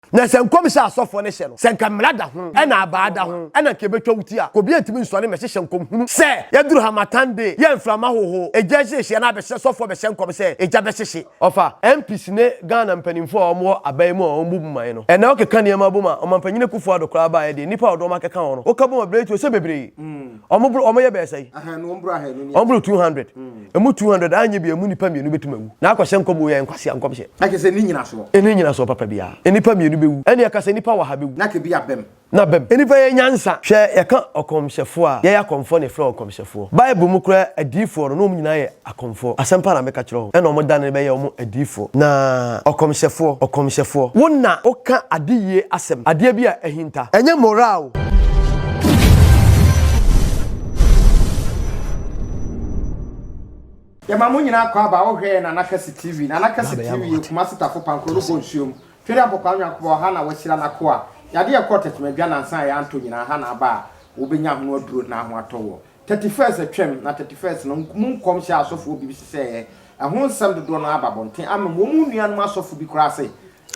Na sɛ nkɔmhyɛ a asɔfoɔ no hyɛ no, sɛ nka mmara da ho, ɛna abaa da ho, ɛna nka ɛbɛtwa wo ti a, obiara ntumi nsɔre mmɛhyehyɛ nkɔm hunu sɛ yɛaduru Harmattan de, yɛ mframa hoho, egya hyehyeɛ na abɛhyɛ sɔfoɔ bɛhyɛ nkɔm sɛ egya bɛhyehye. Ɔfa, MPs ne Ghana mpanimfoɔ a wɔwɔ aban mu a wɔbu man no. Ɛnnɛ wokeka nneɛma bom a, Ɔmanpanyin Akufo Addo koraa baeɛ deɛ, nnipa a wɔde wɔn akeka ho no, woka bom a berɛ tuo sɛ bebree. Wɔboro, wɔyɛ bɛyɛ sɛn? Wɔboro 200. Emu 200 anyɛ bi a emu nnipa mmienu bɛtumi awu. Na akɔhyɛ nkɔm wei yɛ nkwasea nkɔmhyɛ. Na kyerɛ sɛ ɛnni nyinasoɔ. Ɛnni nyinasoɔ papa biara. Nnipa mmienu bɛwu. Ɛnneɛ ka sɛ nnipa ɔha bɛwu. Na ka bi abam. Na abam. Nnipa yɛ nyansa. Hwɛ, yɛka ɔkɔmhyɛfoɔ a, yɛyɛ akɔmfoɔ na yɛfrɛ wɔn akɔmhyɛfoɔ. Bible mu koraa adiyifoɔ no, na wɔn nyinaa yɛ akɔmfoɔ. Asɛm pa na meka kyerɛ wo. Ɛna wɔdane bɛyɛɛ wɔn adiyifoɔ. Na ɔkɔmhyɛfoɔ, ɔkɔmhyɛfoɔ, wo na woka adeyie asɛm, adeɛ bi a ahinta. Ɛnyɛ moral o. Yɛma mo nyinaa akwaaba a wohwɛ Nana Kɛse TV. Nana Kɛse TV yɛ Kumasi Tafo Pankoro no bɔ nsuo mu. Twere Ampɔkwaa Nwankobɔ ɔha na wahyira n'akoa. Yadeɛ ɛkɔɔ Tɛkyɛmɛdwa nansa a yɛantɔ nyinaa ha na aba a wobɛnya ahono aduro na aho atɔ woɔ. 31st atwam na 31st no mu nkɔmhyɛ a asɔfoɔ bi hyehyɛeɛ ɛho nsɛm dodoɔ no ara aba abɔnten ama wɔn nuanom asɔfo bi koraa se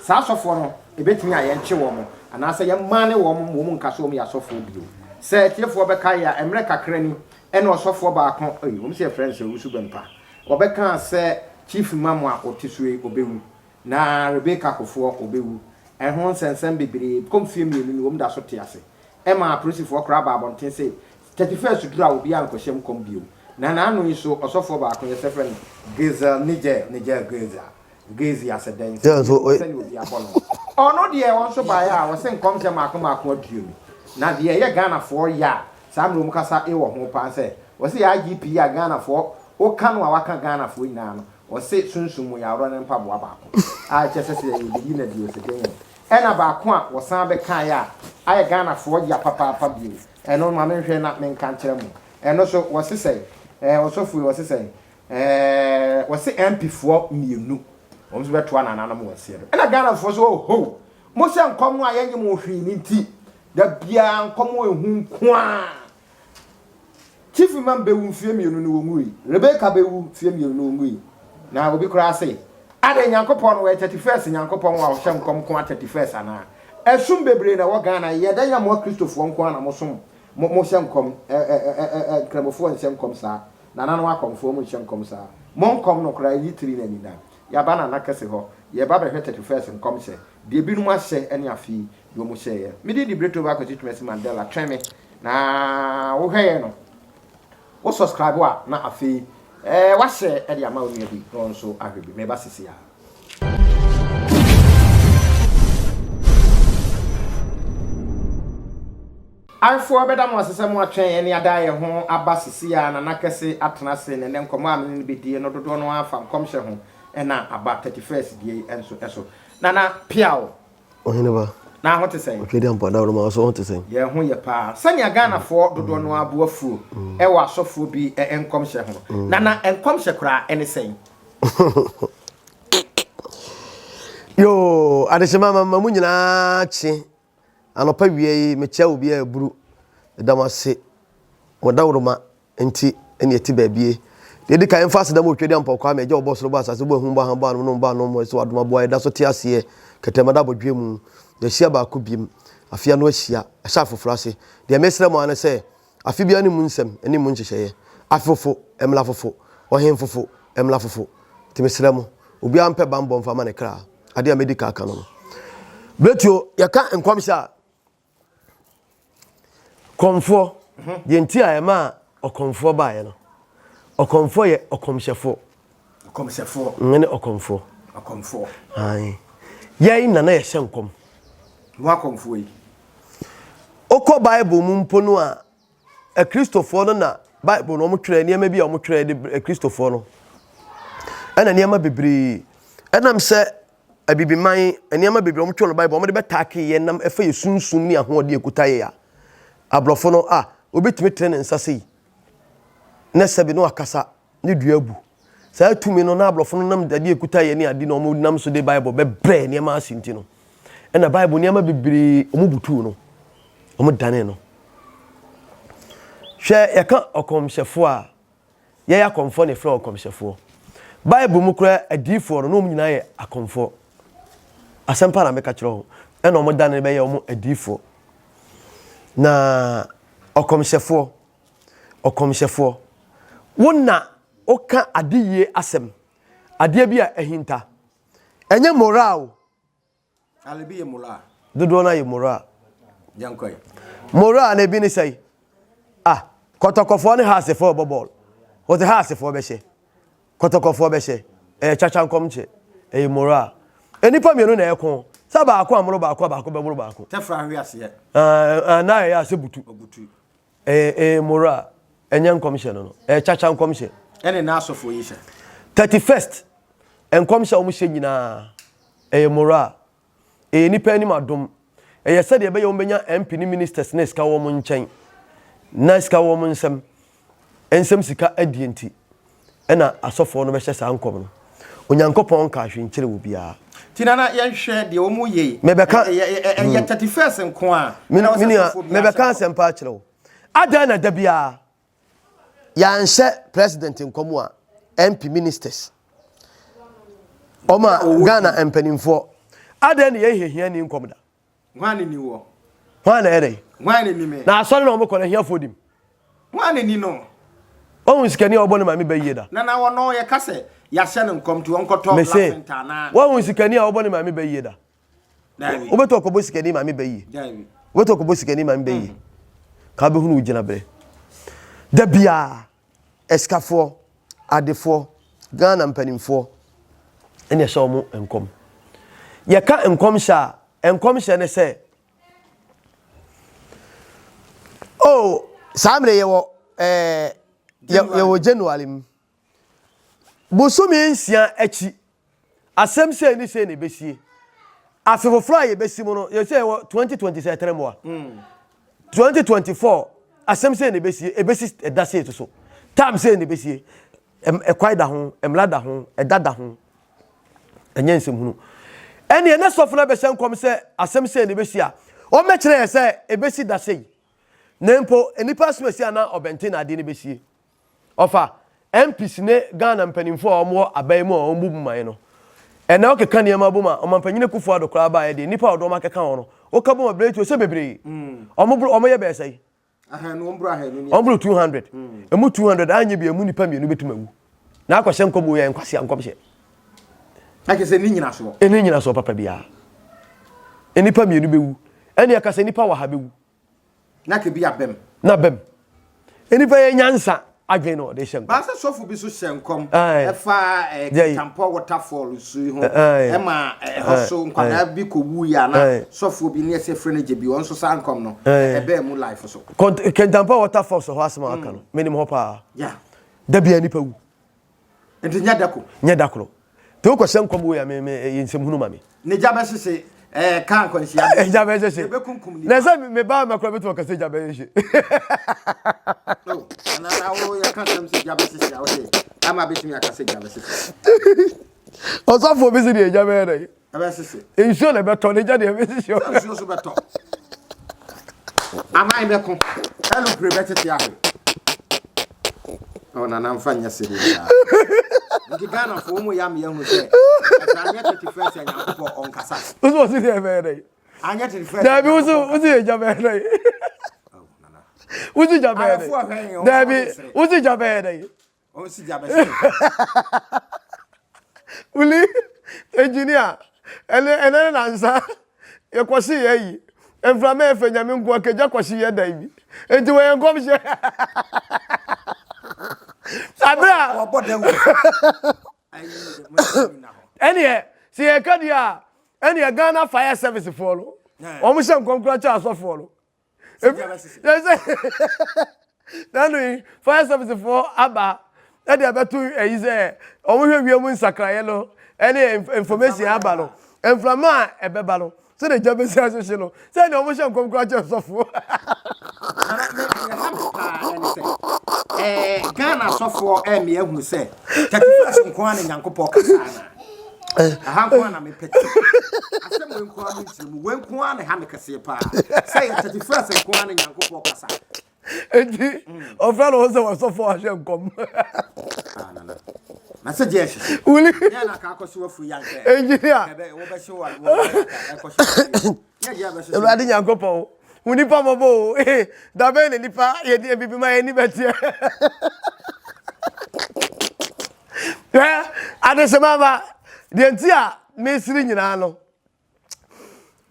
Saa asɔfoɔ no, ɛbɛtumi a yɛnkye wɔn, anaasɛ yɛmmane wɔn ma wɔn nka sɛ wɔyɛ asɔfoɔ bio. Sɛ atiefoɔ bɛkae a, mmerɛ kakra ni, ɛna ɔsɔfoɔ baako, ei, wɔn sɛ yɛfrɛ no sɛ Owusu Bɛmpa, ɔbɛkaa sɛ Chief Imam a ɔte so yi, ɔbɛwu, na Rebecca Kofoɔ, ɔbɛwu. Ɛho nsɛnsɛm bebree, kɔ mfeɛ mmienu ni, wɔn da so te ase. Ɛmaa apolisifoɔ koraa baa abɔnten se, 31st duru a obiara nkɔhyɛ nkɔm bio. Na n'ano yi so, ɔsɔfoɔ baako, yɛsɛ frɛ no Gezel Nigel, Nigel Gezel, Gezi asɛ dɛn sɛ sɛnea obi abɔ no. Ɔno deɛ wɔn nso baeɛ a wɔse nkɔmhyɛ mmaako mmaako aduonu. Na deɛ ɛyɛ Ghanafoɔ ya a saa mmerɛ wɔn kasa wɔ ho paa sɛ wɔse yɛ IGP yi a Ghanafoɔ woka no a waka Ghanafoɔ nyinaa no wɔse sunsum mu yɛaworɔ ne mpaboa baako a ɛkyɛ sɛ sɛ yɛbɛyi no adi o sɛ dɛn o. Ɛna baako a wɔsan bɛkaeɛ a ayɛ Ghanafoɔ ya papaapa bio ɛno ma menhwɛ na menka nkyerɛ mo ɛno so wɔse sɛn ɛɛ ɔsɔfo yi wɔse sɛn Ɛɛɛ wɔse MP foɔ mmienu wɔn nso bɛtoa nananom wɔn seɛ do. Ɛna Ghana foɔ nso oho mo hyɛ nkɔm no a yɛnye mo hwee no nti da biara nkɔm ehu nkoaa. Chief Imam bɛwu mfeɛ mmienu no wɔnwui. Rebecca bɛwu mfeɛ mmienu no wɔnwui. Na obi koraa se adɛn Nyankopɔn no wɔyɛ 31st Nyankopɔn a ɔhyɛ nkɔm nkoaa 31st anaa? Ɛsom bebree na ɛwɔ Ghana yɛ dɛn a mo akristofoɔ nkoaa na mosom mo mohyɛ nkɔm ɛ ɛ ɛ ɛ nkramofoɔ nhyɛ nkɔm saa. Nananom akɔmfoɔ mo nhyɛ nkɔm saa. Mo nkɔm no koraa nyi tiri na nina. Yɛaba Nana kɛse hɔ, yɛreba bɛhwɛ 31st nkɔmhyɛ, deɛ binom ahyɛ ne afe yi deɛ ɔmo hyɛeɛ. Me din de Bretoba Akwasi Twumasi Mandela, twɛn me na wo hwɛeɛ no wo subscribe a na afei eh, wahyɛ de ama wo nua bi na ɔno nso ahwɛ bi. Meba sisi a. Ayefoɔ bɛda mo ase sɛ mo atwɛn yɛn ne ada yɛn ho aba sesei a Nana Kɛse atena ase na ɛnɛ nkɔmmɔ a me ne no bɛdie no dodoɔ no ara fa nkɔmhyɛ ho ɛna aba 31st deɛ yi nso so. Nana, piaw! Ɔhene ba. Na ho te sɛn? Otwedeampɔ Adaworoma, wo nso wo ho te sɛn? Yɛn ho yɛ paa. Sɛnea Ghanafoɔ dodoɔ no ara bo afuo wɔ asɔfoɔ bi nkɔmhyɛ ho no, Nana, nkɔmhyɛ koraa ɛne sɛn? Yoo, adehyema ma mo nyinaa kye. Anɔpa wia yi, mekyia obiara aburu. Meda mo ase. Mo dawuroma nti na yɛte baabi. Deɛ ɛdi kan, yɛmfa aseda ma Otwadeɛ Ampɔw Kwame, Agya a ɔbɔɔ soro bɔɔ asase, bɔɔ ahum, bɔɔ ahan, bɔɔ anom, nom, bɔɔ anom, ɛsɛ wadom aboa yɛda so te aseɛ. Kɛtɛma da abɔdweɛ mu. Yɛahyia baako biem. Afe ano ahyia. Ɛhyɛ afoforɔ ase. Deɛ mesrɛ mo ara ne sɛ, afe biara ne mu nsɛm ne mu nhyehyɛeɛ. Afe fofo, mmla fofo. Ɔhen fofo, mmla fofo. Nti mesrɛ mo, obiara mpɛ bammɔ mfa ma ne kra. Adeɛ a mɛdi kan aka no no. Berɛtuo, yɛka nkɔmhyɛ a, kɔmfoɔ, deɛ nti a ɛmaa ɔkɔmfoɔ baeɛ no, ɔkɔmfoɔ yɛ ɔkɔmhyɛfoɔ. Ɔkɔmhyɛfoɔ. Nyɛ ɔkɔmfoɔ. Ɔkɔmfoɔ. Ae. Yɛn na na yɛhyɛ nkɔm. Mo akɔmfoɔ yi. Wokɔ Bible mu mpo no a, Akristofoɔ no na Bible no wɔtwerɛ nneɛma bi a wɔtwerɛ de Akristofoɔ no. Ɛna nneɛma bebree ɛnam sɛ abibiman nneɛma bebree wɔtwerɛ no Bible wɔde bɛtaake yɛn nam ɛfa yɛ sunsum ne ahoɔden ekuta yɛ a aborɔfo no a obetumi tene ne nsa sei na sɛbi no akasa ne dua abu. Saa tumi no na aborɔfo no nam dadeɛ ekuta yɛ ne ade na wɔn nam so de Bible bɛbrɛ nneɛma ase nti no, ɛna Bible nneɛma bebree wɔn butuu no, wɔn dane no. Hwɛ yɛka ɔkɔmhyɛfoɔ a, yɛyɛ akɔmfoɔ na yɛfrɛ ɔkɔmhyɛfoɔ. Bible mu koraa adiyifoɔ no na wɔn nyinaa yɛ akɔmfoɔ. Asɛmpa na meka kyerɛ wo. Ɛna wɔn dane bɛyɛ wɔn adiyifoɔ. Na ɔkɔmhyɛfoɔ, ɔkɔmhyɛfoɔ, wo na woka adeyie asɛm, adeɛ bi a ahinta. Ɛnyɛ moral o. Alebi yɛ moral. Dodoɔ no ayɛ moral. Yɛnkɔ yi. Moral no ebi ne sɛe. Ah, kɔtɔkɔfoɔ ne haasefoɔ rebɔ bɔɔl. Wɔte haasefoɔ bɛhyɛ. Kɔtɔkɔfoɔ bɛhyɛ. Ɛyɛ kyakya nkɔmkyɛ. Ɛyɛ moral. Nnipa mmienu na ɛko. Sɛ baako amoro baako a baako bɛboro baako. Tɛfra ahwe aseɛ. Ah, ah, na ɛyɛ asɛ butu. Obutu. Ɛyɛ ɛyɛ moral. Ɛnyɛ nkɔmhyɛ no no. Ɛyɛ kyakya nkɔmhyɛ. Ɛne n'asɔfoɔ yi hyɛ. 31st nkɔmhyɛ a wɔhyɛ nyinaa ɛyɛ moral. Ɛyɛ nnipa anim adom. Ɛyɛ sɛdeɛ ɛbɛyɛ wɔbɛnya MP ne ministers na sika wɔ wɔn nkyɛn na sika wɔ wɔn nsam nsam sika adie nti ɛna asɔfoɔ no bɛhyɛ saa nkɔm no. Onyankopɔn nkaa hwee nkyerɛ obiara. Nti nana yɛnhwɛ deɛ wɔn yɛ yi. Mebɛka Ɛyɛ 31st nko a. Me ɛna wɔsɛ nua asɔfoɔ biara mebɛka hyɛ nkɔm. asɛmpa akyerɛ wo. Adɛn na da biara Yɛanhyɛ president nkɔm a MP ministers ɔma Ghana mpanimfoɔ adɛn na yɛnhyɛ hiani nkɔm da? Hwan ne ni wɔ? Hwan na ɛyɛ dɛn? Hwan ne ni me? Na asɔre na wɔkɔ no ahiafoɔ dim. Hwan ne ni no? Wɔn sikani a ɔbɔ ne maame bɛ yie da. Na na wɔn yɛka sɛ yɛahyɛ no nkɔm nti wɔnkɔtɔ Mese lafenta anaa? wɔn sikani a ɔbɔ ne maame bɛ yie da. Wobɛtɔ kɔbɔ sikani maame bɛ yie. Wobɛtɔ kɔbɔ sikani maame bɛ yie. Ka wobɛhunu wo gyina berɛ. Da biara asikafoɔ, adefoɔ, Ghana mpanimfoɔ ɛna ɛhyɛ wɔn nkɔm. Yɛka nkɔmhyɛ a, nkɔmhyɛ ne sɛ oh saa mmerɛ yɛwɔ ɛɛ yɛwɔ January mu. Bosome nsia akyi, asɛm sei ne sei na ɛbɛsie. Afe foforɔ a yɛbɛsi mu no, yɛsɛ yɛwɔ 2020 sɛ ɛtɛrɛ mmoa. 2024, asɛm sei na ɛbɛsie, ɛbɛsi ɛda sei to so. Time sei na ɛbɛsie. Ɛkwae da ho, mmara da ho, ɛda da ho. Ɛnyɛ nsɛmhunu. Ɛnneɛ na sɔfo no abɛhyɛ nkɔm sɛ asɛm sei na ɛbɛsi a, wɔmmɛkyerɛ yɛ sɛ ɛbɛsi da sei. Na mpo nnipa asomasi anaa ɔbɛnten na adeɛ no bɛsie. Ɔfa MPs ne Ghana mpanimfoɔ a wɔwɔ aban mu a wɔbu man no. Ɛnɛ wokeka nneɛma bom a, Ɔmanpanyin Akufo Addo koraa baeɛ deɛ, nnipa a wɔde wɔn akeka wɔn no, woka bom a berɛ tuo sɛ bebree. Wɔn boro, wɔyɛ bɛyɛ sɛn? Wɔn boro 200. Emu 200 anyɛ bi emu nnipa mmienu bɛtumi awu. Na akɔhyɛ nkɔm wei yɛ nkwasea nkɔmhyɛ. Na kyerɛ sɛ ɛni nyinasoɔ. Ɛni nyinasoɔ papa biara. Nnipa mmienu bɛwu. Ɛne ɛka sɛ nnipa wɔ ha bɛwu. Na ka bi abam. Na bam. Nnipa yɛ nyansa adwene na ɔde hyɛ nkɔm. Baasa sɔfo bi so hyɛ nkɔm ɛfa Kitampɔ waterfall nsu yi ho ɛma ɛhɔ so nkwadaa bi kɔ wu yi a na sɔfoɔ bi ne ɛsɛ frɛ no gye bi wɔn nso saa nkɔm no ɛbɛɛ mu life so. Kentampɔ waterfall so hɔ asɛm a aka no menim hɔ paa. Da biara nipa wu. Nti nyɛ da ko. Nyɛ da koro. Nti wokɔhyɛ nkɔm wei a me me ɛyɛ nsɛm hunu ma me. Ne gya bɛhyehye ɛɛ kaa nkwanhyia bi. Gya bɛhyehye. Ɛbɛkunkum nipa. Na sɛ me ba ma kora bɛtumi aka sɛ gya bɛhyehye. Oh, na na wo yɛ ka sɛm sɛ gya bɛhyehye a wode ama bɛtumi aka sɛ gya bɛhyehye. Ɔsɔfoɔ bi si deɛ gya bɛyɛ dɛ. Ɛbɛhyehye. Nsuo na ɛbɛtɔ ne gya deɛ ɛbɛhyehye. Sɛ nsuo so bɛtɔ. Aman bɛko. Ɛlopere bɛtete ahwe. Ɔ nana nfa nyɛ sere saa. Nti Ghana fo wɔn yɛ ameyɛ hu sɛ ɛsɛ anyɛ 31st a Nyankopɔn ɔnkasa. Wosi wɔsi deɛ ɛbɛyɛ dɛ. Anyɛ 31st. Dabi wosi wosi yɛ gya bɛyɛ dɛ. Wosi gya bɛyɛ dɛ. Dabi wosi gya bɛyɛ dɛ. Ɔnsi gya bɛhyɛ. Wuli engineer ɛnɛ ɛnɛ ne nansa yɛkɔhye yɛ yi mframa ɛfɛ nyame nko akagya kɔhye yɛ dan bi nti wɔyɛ nkɔmhyɛ abere a Wɔbɔ dawuro. ɛneɛ sɛ yɛka deɛ a ɛneɛ Ghana fire service foɔ no wɔn hyɛ nkɔm kora kyɛ asɔfoɔ no Nanu yi fire service foɔ aba ɛde abɛto ɛyi sɛ wɔn hwɛ wiem nsakraeɛ no ɛne information aba no mframa a ɛbɛba no sɛdeɛ gya bɛsi ahyehye no sɛdeɛ wɔn hyɛ nkɔm koraa kyerɛ sɔfoɔ. Nana me deɛ ha me paa ɛne sɛ ɛɛ Ghana sɔfoɔ ɛmɛ ehunu sɛ 31 nko ara na Nyankopɔn kasa ana. Ɛha nko ara na mepɛ ti. Asɛm wei nko ara mu nkyerɛ mu. Wei nko ara na ɛha me kɛseɛ paa. Sɛ yɛ 31st nko ara na Nyankopɔn kasa. Enti ɔfrɛ no ho sɛ wɔsɔfo ahyɛ nkɔm. Ah, nana. Na sɛ gye ɛhyehyɛ. Wuli. Yɛn na ka akɔhye wafuru yankɛ. Engineer. Ɛbɛ wɔbɛhye wa wɔ ɛkɔhye wafuru. Awurade Nyankopɔn, wo nipa mmɔbɔ o. Da bɛn na nipa yɛde abibi ma yɛn ani bɛteɛ? Hwɛ, adesemama, deɛ nti a mesiri nyinaa no,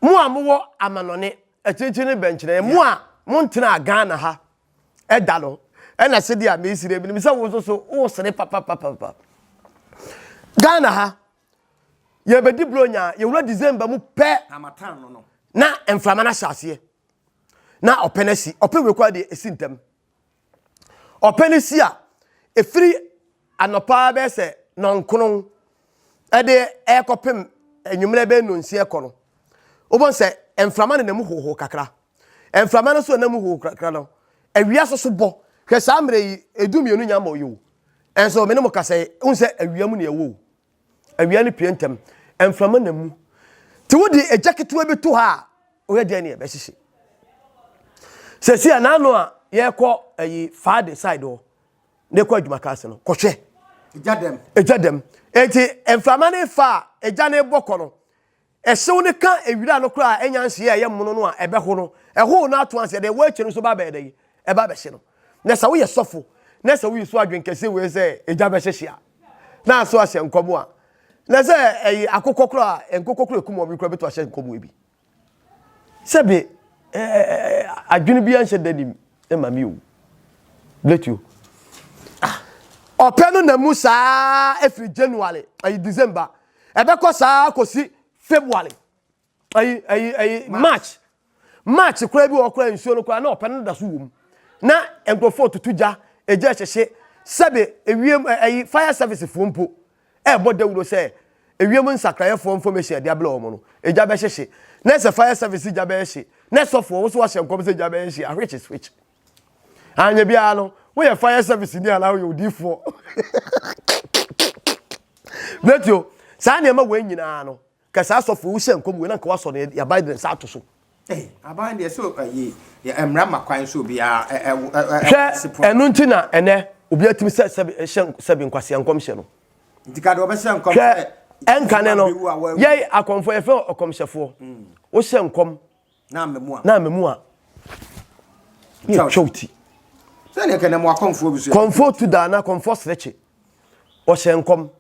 mo a mowɔ amanɔne, akyirikyiri ne bɛnkyerɛ, mo a montenaa Ghana ha ɛda no, ɛna sɛdeɛ a mesiri, menim sɛ wo nso so wosere papapapapa. Ghana ha, yɛbɛdi buronya a, yɛwura December mu pɛ na mframa no ahyɛ aseɛ na ɔpɛ no asi. Ɔpɛ wei koraa deɛ ɛsi ntɛm. Ɔpɛ no si a, ɛfiri anɔpa bɛyɛ sɛ nɔnkron ɛde ɛrekɔpem anwummerɛ bɛyɛ nnɔnsia kɔ no, wobɛhu sɛ mframa no nam mu hoho kakra. Mframa no nso nam mu hoho kakra no, awia so so bɔ. Hwɛ saa mmerɛ yi, ɛdu mmienu nya mmɔ yi o. Ɛnso me ne mo kasa yi, wohu sɛ awia mu na ɛwɔ o. Awia no pue ntɛm, mframa nam mu. Nti wode egya ketewa bi to ha a, woyɛ deɛ ne ɛbɛhyehye. Sɛsi a n'ano a yɛkɔ ayi faade side hɔ na ɛkɔ adwuma kaase no, kɔhwɛ. Egya dɛm. Egya dɛm. Enti mframa no fa a egya no bɔ kɔ no, Ɛhyew no ka wira no koraa a ɛnya nhyee a ɛyɛ mono no a ɛbɛho no, ɛhow no ato ase, ɛde ɛwɔ akyiri no nso ba abɛyɛ dɛn? Ɛba abɛhye no. Na sɛ woyɛ sɔfo na sɛ woyi so adwene kɛse wei sɛ egya bɛhyehye a, na aso ahyɛ nkɔm a, na sɛ ɛyɛ akokɔ koraa a, nkokɔ koraa ekum wɔn koraa bɛtumi ahyɛ nkɔm wei bi. Sɛbe adwene biara nhyɛ da nim ma me o. Bletio. Ah, ɔpɛ no na mu saa ɛfiri January, ayi December. Ɛbɛkɔ saa kɔsi February, ayi ayi ayi March. March koraa bi wɔ koraa nsuo no koraa na ɔpɛ no da so wɔ mu. Na nkurɔfoɔ tutu gya, egya ɛhyehye. Sɛbe ewiem ayi fire service foɔ mpo ɛrebɔ dawuro sɛ ewiem nsakraeɛfoɔ information ɛde abrɛ wɔn no, egya bɛhyehye. Na sɛ fire service gya bɛyɛ hye, na sɔfoɔ wo so wahyɛ nkɔm sɛ gya bɛyɛ hye a, which is which? Anyɛ biara no, woyɛ fire service ni anaa woyɛ odiifoɔ? Bretio, saa nneɛma wei nyinaa no, ka saa sɔfoɔ wohyɛ nkɔm wei na nka wasɔ no yɛaban de ne nsa ato so. Aban deɛ sɛ ayi mmara ma kwan so obiara Hwɛ, ɛno nti na ɛnɛ obiara tumi sɛ sɛbi hyɛ sɛbi nkwasea nkɔmhyɛ no. Nti ka deɛ ɔbɛhyɛ nkɔm sɛ ɛnkane no yɛn akɔmfoɔ yɛfrɛ ɔkɔmhyɛfoɔ. Wohyɛ nkɔm Na ama mu a. Na ama mu a. Ne yɛ twɛw ti. Sɛdeɛ kɛnɛ mo akɔmfoɔ bi so. Kɔmfoɔ tu daa na kɔmfoɔ serekye. Ɔhyɛ nkɔm.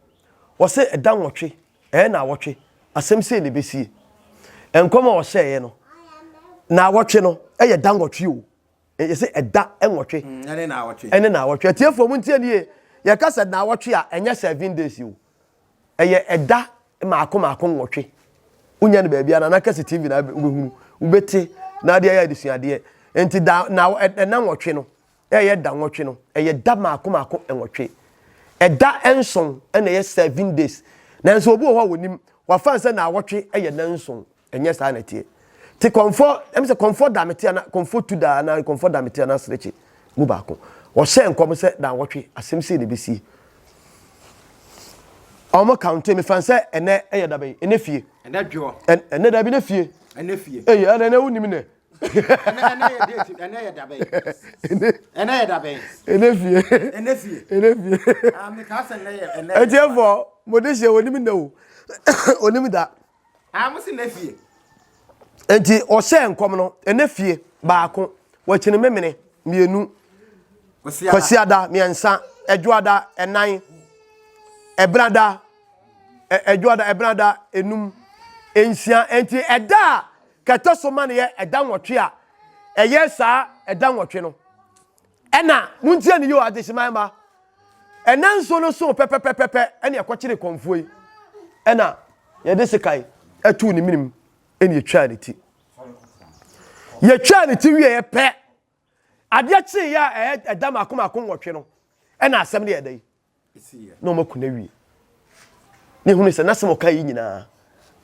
Ɔsɛ ɛda nwɔtwe, ɛyɛ naawɔtwe, asɛm sei na ɛbɛsie. Nkɔm a ɔhyɛeɛ no, naawɔtwe no ɛyɛ da nwɔtwe o. Yɛsɛ ɛda nwɔtwe. Ɛne naawɔtwe. Ɛne naawɔtwe. Atiefoɔ mo ntie nie. Yɛka sɛ naawɔtwe a, ɛnyɛ 7 days o. Ɛyɛ ɛda mmaako mmaako nwɔtwe. Wonya no baabi a Nana Kɛse TV na wobɛhunu, wobɛte na adeɛ ayɛ adesuadeɛ. Nti da na ɛna nwɔtwe no, ɛyɛ da nwɔtwe no, ɛyɛ da mmaako mmaako nwɔtwe. Ɛda nson ɛna ɛyɛ seven days. Nanso obi wɔ hɔ a wɔnim, wafa sɛ naawɔtwe ɛyɛ nanson. Ɛnyɛ saa na ɛteɛ. Te kɔmfɔ, ɛm sɛ kɔmfɔ da mete ana, kɔmfɔ tu da ana, kɔmfɔ da mete ana serekye mu baako. Wɔhyɛɛ nkɔm sɛ naawɔtwe, asɛm sei na ɛbɛsie. Wɔn kaunte, mefa sɛ ɛnɛ ɛyɛ da bɛn? Ɛnɛ fie. Ɛnɛ dwoɔ. Ɛnɛ dabi ne fie. Ɛnɛ fie. Eyi, ɛnɛ ɛnɛ wonim nɛ. Ɛnɛ ɛnɛ yɛ date, ɛnɛ yɛ da bɛn? Ɛnɛ yɛ da bɛn? Ɛnɛ fie. Ɛnɛ fie. Ɛnɛ fie. Ah, meka sɛ ɛnɛ yɛ ɛnɛ. Ɛtiɛfoɔ, mo de hyɛ onim nɛ o. Onim da. Ah, mo se na fie. Enti ɔhyɛɛ nkɔm no, ɛnɛ fie, baako, wakyini memene, mmienu, kwasiada, mmiɛnsa, ɛdwoada, ɛnan, ɛbenada, ɛdwoada, ɛbenada, enum, nsia. Enti ɛda a kɛtɛ so ma no yɛ ɛda nwɔtwe a, ɛyɛ saa ɛda nwɔtwe no. Ɛna, montie ne yio adehyeman mma, ɛna nso no so pɛpɛpɛpɛpɛ ɛne ɛkɔkyere kɔmfoɔ yi, ɛna yɛde sekan ɛtoo ne menem ɛne yɛtwaa ne ti. Yɛtwaa ne ti wieɛ pɛ, adeɛ kyeeɛ a ɛyɛ ɛda mako mako nwɔtwe no, ɛna asɛm no yɛ dɛn? na wɔn aku no awie. Ne hunu sɛ n'asɛm ɔka yi nyinaa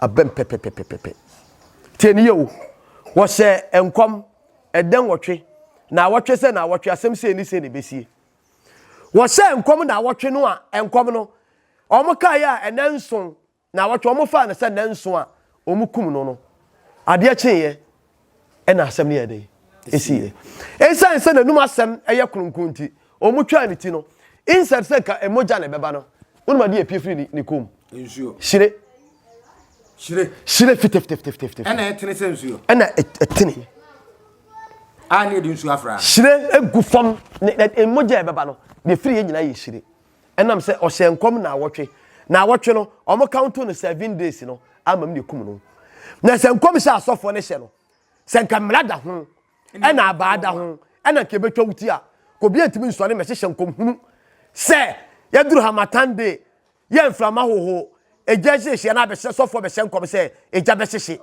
abam pɛpɛpɛpɛpɛ. Tie ne yie o. Wɔhyɛ nkɔm ɛdɛ nwɔtwe na awɔtwe sɛ na awɔtwe asɛm sei ne sei na ɛbɛsie. Wɔhyɛ nkɔm na awɔtwe no a nkɔm no wɔn kaeɛ a ɛnɛ nson Naawɔtwe, wɔfaa no sɛ nnanson a wɔkum no no, adeɛ kyeeɛ ɛna asɛm no yɛɛ dɛn? Ɛsiiɛ. Ɛsiane sɛ n'anum asɛm yɛ kronkron nti, wɔtwaa ne ti no, instead sɛ nka mogya na ɛbɛba no, wonim adeɛ a ɛpue firi ne kɔn mu? Nsuo. Hyire. Hyire. Hyire fitafitafitafita. Ɛna ɛtene sɛ nsuo. Ɛna ɛtene. A ne yɛde nsuo afra. Hyire egu fam. Ne ne mogya a ɛbɛba no, deɛ firi yɛ nyinaa yɛ hyire. Ɛnam sɛ ɔhyɛ nkɔm naawɔtwe. Naawɔtwe no, wɔn counto no 7 days no ama mu na ekum no. Na sɛ nkɔm hyɛ asɔfoɔ no hyɛ no, sɛ nka mmara da ho, ɛna abaa da ho, ɛna nka ebɛtwa wo ti a, kò obi ntumi nsɔre mɛhyehyɛ nkɔm hunu sɛ yɛduru Harmattan day, yɛ mframa hoho, egya hyehyɛ na abɛhyɛ, sɔfoɔ bɛhyɛ nkɔm sɛ egya bɛhyehye.